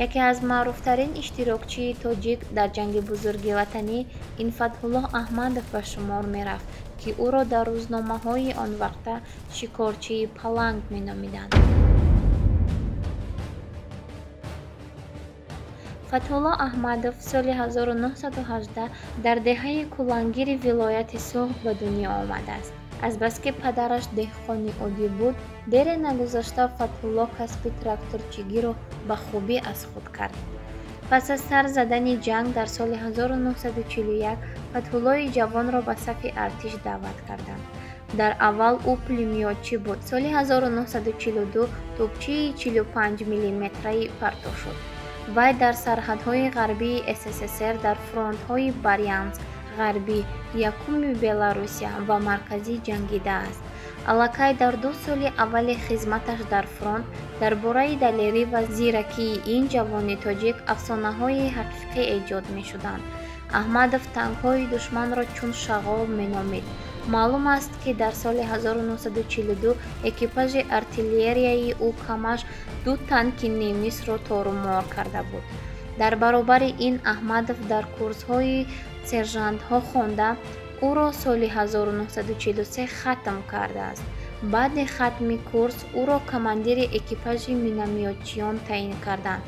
Яке аз маъруфтарин иштирокчии тоҷик дар ҷанги бузурги ватанӣ ин Фатҳуллоҳ Аҳмадов ба шумор мерафт, ки ӯро дар рӯзномаҳои он вақта шикорчии паланг меномиданд. Фатҳуллоҳ Аҳмадов соли 1918 дар деҳаи Кулангири вилояти Суғд ба дунё омадааст. Азбаски падараш деҳқони оддӣ буд, дере нагузашта Фатҳуллоҳ касби тракторчигиро ба хубӣ аз худ кард. Пас аз сар задани ҷанг дар соли 1941 Фатҳуллоҳи ҷавонро ба сафи артиш даъват карданд. Дар аввал ӯ пулемётчӣ буд. Соли 1942 тӯпчии 45 миллиметраи партов шуд. Вай дар сарҳадҳои ғарбии СССР дар фронтҳои Брянск, ғарбӣ, якуми Беларусия ва марказӣ ҷангидааст. Аллакай дар 2 соли аввали хизматаш дар фронт дар бораи далерӣ ва зиракии ин ҷавони тоҷик афсонаҳои ҳақиқӣ эҷод мешуданд. Аҳмадов танкҳои душманро чун шағол меномид. Маълум аст, ки дар соли 1942 экипажи артиллерияи ӯ камаш 2 танки немисро торумор карда буд. Дар баробари ин Аҳмадов дар курсҳои сержантҳо хонда, ӯро соли 1943 хатм кардааст. Баъди хатми курс ӯро командири экипажи миномётчиён таъин карданд.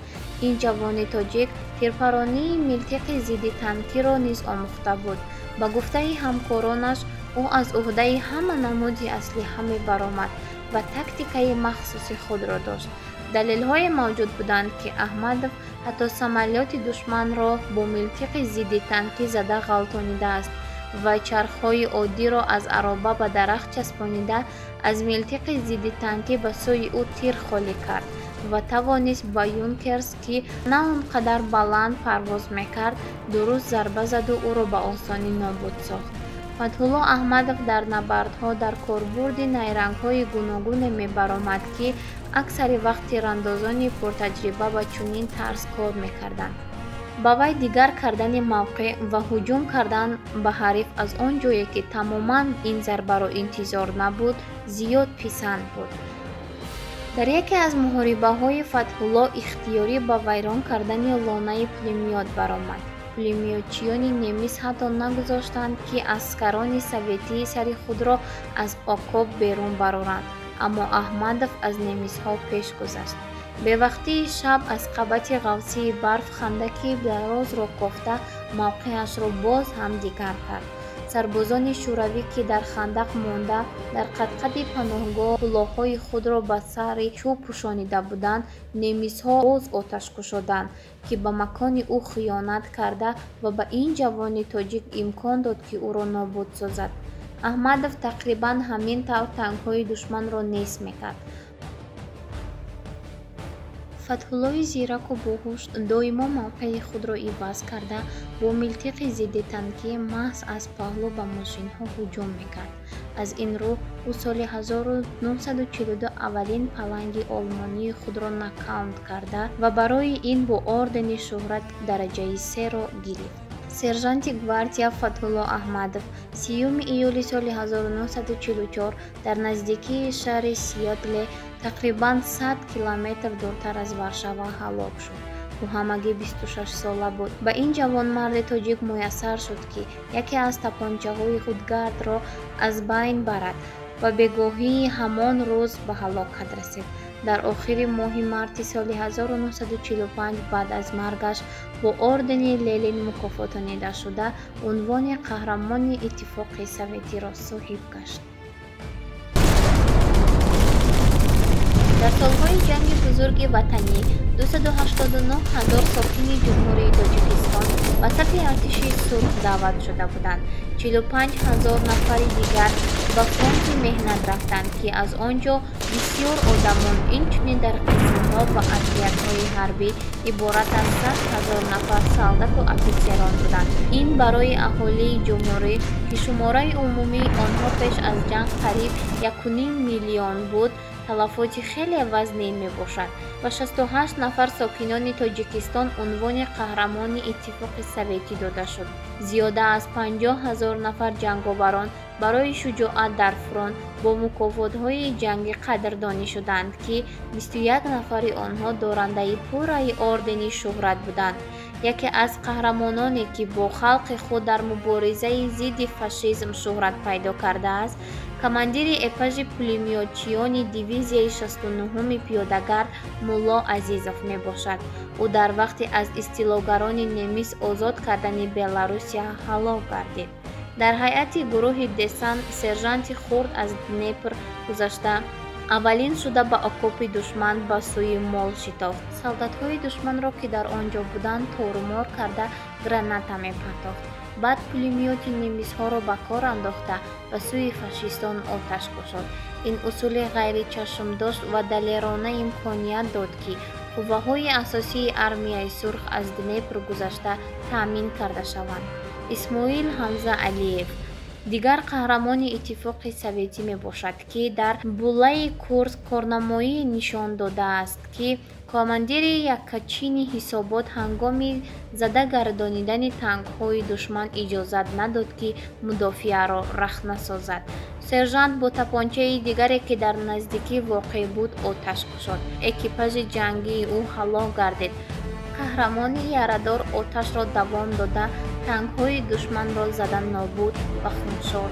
Ин ҷавони тоҷик тирпаронии милтиқи зидди танкиро низ омӯхта буд. Ба гуфтаи ҳамкоронаш, ӯ аз уҳдаи ҳама намуди аслиҳа мебаромад ва тактикаи махсуси худро дошт. Далелҳое мавҷуд буданд, ки Аҳмадов ҳатто самолёти душманро бо милтиқи зидди танкӣ зада ғалтонидааст ва чархҳои оддиро аз ароба ба дарахт часпонида аз милтиқи зидди танкӣ ба сӯи ӯ тир холӣ кард ва тавонист ба Юнкерс, ки на он қадар баланд парвоз мекард, дуруст зарба заду ӯро ба осонӣ нобуд сохт. Фатҳуллоҳ Аҳмадов дар набардҳо дар корбурди найрангҳои гуногуне мебаромад, ки аксари вақт тирандозони пуртаҷриба ба чунин тарз кор мекарданд. Ба вай дигар кардани мавқеъ ва ҳуҷум кардан ба ҳариф аз он ҷое, ки тамоман ин зарбаро интизор набуд, зиёд писанд буд. Дар яке аз муҳорибаҳои Фатҳуллоҳ ихтиёрӣ ба вайрон кардани лонаи пулемёт баромад. Пулемётчиёни немис ҳатто нагузоштанд, ки аскарони советӣ сари худро аз окоп берун бароранд, аммо Аҳмадов аз немисҳо пеш гузашт. Бевақтии шаб аз қабати ғафсии барф хандаки дарозро кофта мавқеашро боз ҳам дигар кард. Сарбозони шӯравӣ, ки дар хандақ монда, дар қадқади паноҳгоҳ кулоҳҳои худро ба сари чӯб пӯшонида буданд, немисҳо боз оташ кушоданд, ки ба макони ӯ хиёнат карда ва ба ин ҷавони тоҷик имкон дод, ки ӯро нобуд созад. Аҳмадов тақрибан ҳамин тавр танкҳои душманро нест мекард. Фатҳуллоҳи зираку боҳуш доимо мавқеи худро иваз карда, бо милтиқи зидди танкӣ маҳз аз паҳлӯ ба мошинҳо ҳуҷум мекард. Аз ин рӯ ӯ соли 1942 аввалин паланги олмонии худро нокаут карда ва барои ин бо ордени шӯҳрат дараҷаи 3-ро гирифт. Сержанти гвардия Фатҳуллоҳ Аҳмадов 30 июли соли 1944 дар наздикии шаҳри Сиётле тақрибан 100 километр дуртар аз Варшава ҳалок шуд. Ӯ ҳамагӣ 26 сола буд. Ба ин ҷавонмарди тоҷик муяссар шуд, ки яке аз тапончаҳои худгардро аз байн барад ва бегоҳии ҳамон рӯз ба ҳалокат расид. Дар охири моҳи марти соли 1945 баъд аз маргаш бо ордени Ленин мукофотонида шуда, унвони қаҳрамони Иттифоқи Советиро соҳиб гашт. Дар солҳои ҷанги бузурги ватанӣ 289 ҳазор сокини Ҷумҳурии Тоҷикистон ба сафи артиши сурх даъват шуда буданд. 45 ҳазор нафари дигар ба фронти меҳнат рафтанд, ки аз он ҷо бисёр одамон, инчунин дар қисмҳо ва отрядҳои ҳарбӣ иборат аз 100 ҳазор нафар солдату офитсерон буданд. Ин барои аҳолии ҷумҳурӣ, ки шумораи умумии онҳо пеш аз ҷанг қариб 1,5 миллион буд, талафоти хеле вазнин мебошад. Ба 68 нафар сокинони Тоҷикистон унвони қаҳрамони Иттифоқи Советӣ дода шуд. Зиёда аз 50 ҳазор нафар ҷанговарон Барои шуҷоат дар фронт бо мукофотҳои ҷангӣ қадрдонӣ шуданд, ки 21 нафари онҳо дорандаи пурраи ордени шӯҳрат буданд. Яке аз қаҳрамононе, ки бо халқи худ дар муборизаи зидди фашизм шӯҳрат пайдо кардааст, командири экипажи пулемётчиёни дивизияи 69-уми пиёдагард Мулло Азизов мебошад. Ӯ дар вақти аз истилогарони немис озод кардани Беларусия ҳалок гардид. Дар ҳайати гурӯҳи десант сержанти хурд аз Днепр гузашта, аввалин шуда ба окопи душман ба сӯи мол шитофт. Солдатҳои душманро, ки дар он ҷо буданд, торумор карда граната мепартофт. Баъд пулемёти немисҳоро ба кор андохта, ба сӯи фашистон оташ кушод. Ин усули ғайричашмдошт ва далерона имконият дод, ки қувваҳои асосии армияи сурх аз Днепр гузашта таъмин карда шаванд. Исмоил Ҳамза Алиев дигар қаҳрамони Иттифоқи Советӣ мебошад, ки дар булаи Курск корнамоӣ нишон додааст, ки командири яккачини ҳисобот ҳангоми зада гардонидани танкҳои душман иҷозат надод, ки мудофиаро рахна созад. Сержант бо тапончаи дигаре, ки дар наздикӣ воқеъ буд, оташ кушод. Экипажи ҷангии ӯ ҳалок гардид. Қаҳрамони ярадор оташро давом дода, танкҳои душманро зада нобуд ва хуншор